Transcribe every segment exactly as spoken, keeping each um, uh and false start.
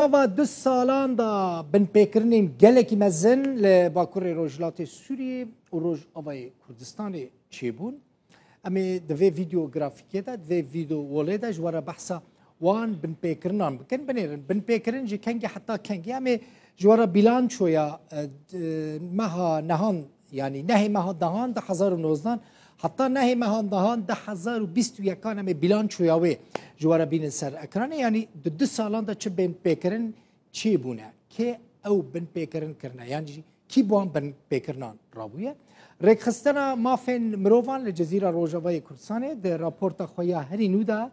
Nava du salan de binpêkirinên gelekî mezin li Bakurê Rojhilatê Sûriyê û Rojavayê Kurdistanê çêbûn. Em ê di vê vîdeo grafîkê de, di vê vîdeo wolê de ji we re behsa wan binpêkirinan bikin. Binêrin, binpêkirin ji kengî heta kengî? Em ê ji we re bîlançoya, e, d-, meha nehan, yanî nehê meha dehan du hezar û nozdan heta nehê meha dehan du hezar û bîst û yekan em ê bîlançoya wê ji we re bînin ser ekranê. Yanî di du salan de çi binpêkirin çêbûne, kê ew binpêkirin kirine, yan jî kî bi wan binpêkirinan rabûye? Rêkxistina mafên mirovan li Cezîra Rojavayê Kurdistanê di raporta xwe ya herî nû de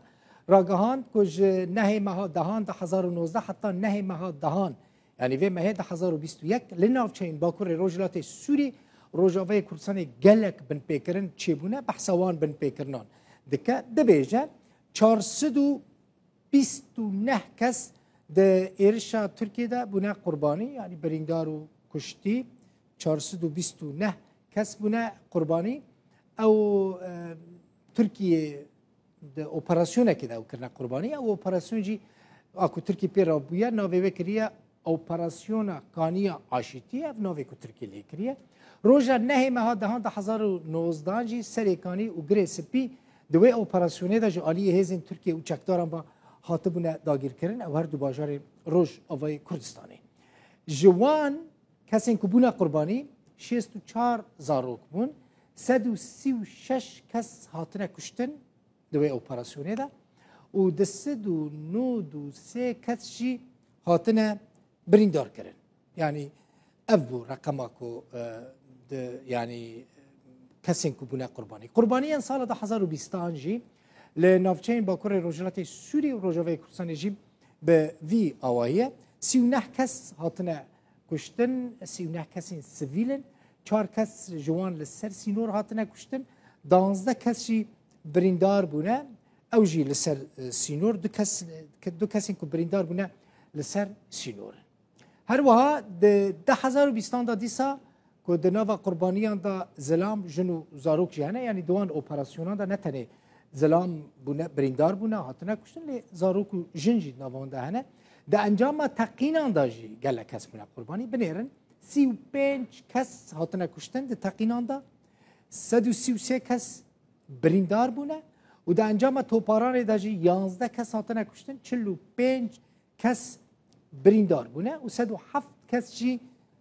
ragihand ku ji nehê meha dehan du hezar û nozdeh heta nehê meha dehan, yanî vê mehê du hezar û bîst û yek, li navçeyên Bakurê Rojhilatê Sûrî, Rojavayê Kurdistanê gelek binpêkirin çêbûne, behsa wan binpêkirinan dike. Dibêje, çar sed û bîst û neh kes di êrişa Tirkiyê de bûne qurbanî, yanî birîndar û kuştî. Çar sed û bîst û neh kes bûne qurbanî. Ew, e, Tirkiye di operasyonekê de ew kirine qurbanî. Ew operasyon jî a ku Tirkiye pê re bûye, navê wê kiriye Operasyona Kaniya Aşîtî, ev navê ku Tirkiye lê kiriye. Roja nehê meha dehan du hezar û nozdan jî Serê Kanî û Girê Spî di wê operasyonê de ji aliyê hêzên Tirkiye û çekdaran ve hatibûne dagîrkirin. Ew her du bajarên Rojavayê Kurdistanê. Ji wan kesên ku bûne qurbanî, şêst û çar zarok bûn, sed û sî û şeş kes hatine kuştin di wê operasyonê de û du sed û nod û sê kes jî hatine birîndar kirin. Yanî ev bû reqema ku, e, di, yanî kesên ku bûne qurbanî. Qurbaniyên sala du hezar û bîstan jî li navçeyên Bakurê Rojhilatê Sûrî û Rojavayê Kurdistanê jî bi vî awayî ye. Sî û neh kes hatine kuştin, sî û neh kesên sivîl in. Çar kes ji wan li ser sînor hatine kuştin. Danzdeh kes jî birîndar bûne. Ew jî li ser, e, sînor. Du kes, du kesên ku birîndar bûne li ser sînor in. Her wiha di du hezar û bîstan de dîsa ku di nava qurbaniyan de zilam, jin û zarok jî hene. Yanî di wan operasyonan de ne tenê zilam bûne, birîndar bûne, hatine kuştin, lê zarok û jin jî di nava wan de hene. Di encama teqînan de jî gelek kes bûne qurbanî. Binêrin, sî û pênc kes hatine kuştin di teqînan de, sed û sî û sê kes birîndar bûne û di encama toparanê de jî yanzdeh kes hatine kuştin, çil û pênc kes birîndar bûne û sed û heft kes jî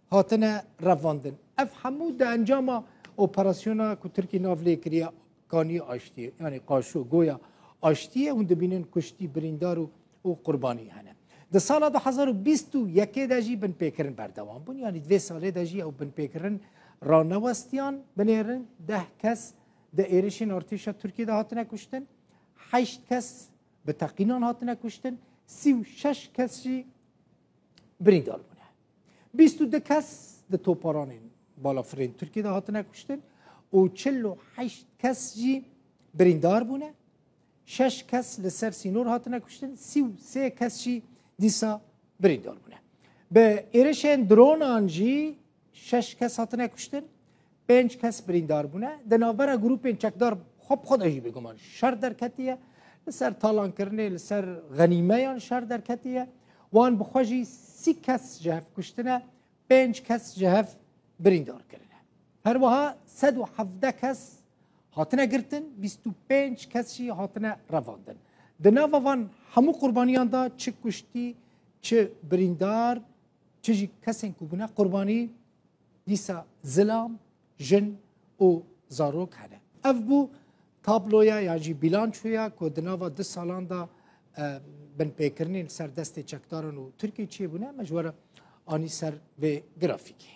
hatine revandin. Ev hemû di encama operasyona ku Tirkî nav lê kiriye Kanî Aştiyê, yanî Qaşo, Goya Aştiyê, hûn dibînin kuştî, birîndar û, û qurbanî hene. Di sala du hezar û bîst û yekê de jî binpêkirin berdewam bûn. Yanî di vê salê de jî ew binpêkirin ranewestiyan. Binêrin, deh kes di êrişên artêşa Tirkiyê de hatine kuştin, heşt kes bi teqînan hatine kuştin, sî û şeş kes jî birîndar bûne. Bîst û du kes di toparanên balafirên Tirkiyê de hatine kuştin û çil û heşt kes jî birîndar bûne. Şeş kes li ser sînor hatine kuştin, sî û sê kes jî dîsa birîndar bûne. Bi êrişên dronan jî şeş kes hatine kuştin, pênc kes birîndar bûne. Di navbera grûpên çekdar xwe bi xwe de jî bêguman şer derketiye. Li ser talankirinê, li ser xenîmeyan şer derketiye. Wan bi xwe jî sî kes ji hev kuştine, pênc kes ji hev birîndar kirine. Her wiha sed û hevdeh kes hatine girtin, bîst û pênc kes jî hatine revandin. Di nava van hemû qurbaniyan de çi kuştî, çi birîndar, çi jî kesên ku bûne qurbanî, dîsa zilam, jin û zarok hene. Ev bû tabloya yan jî bîlançoya ku di nava du salan de, e, binpêkirinên li ser destê çekdaran û Tirkiyê çêbûne. Me ji we re anî ser vê grafîkê.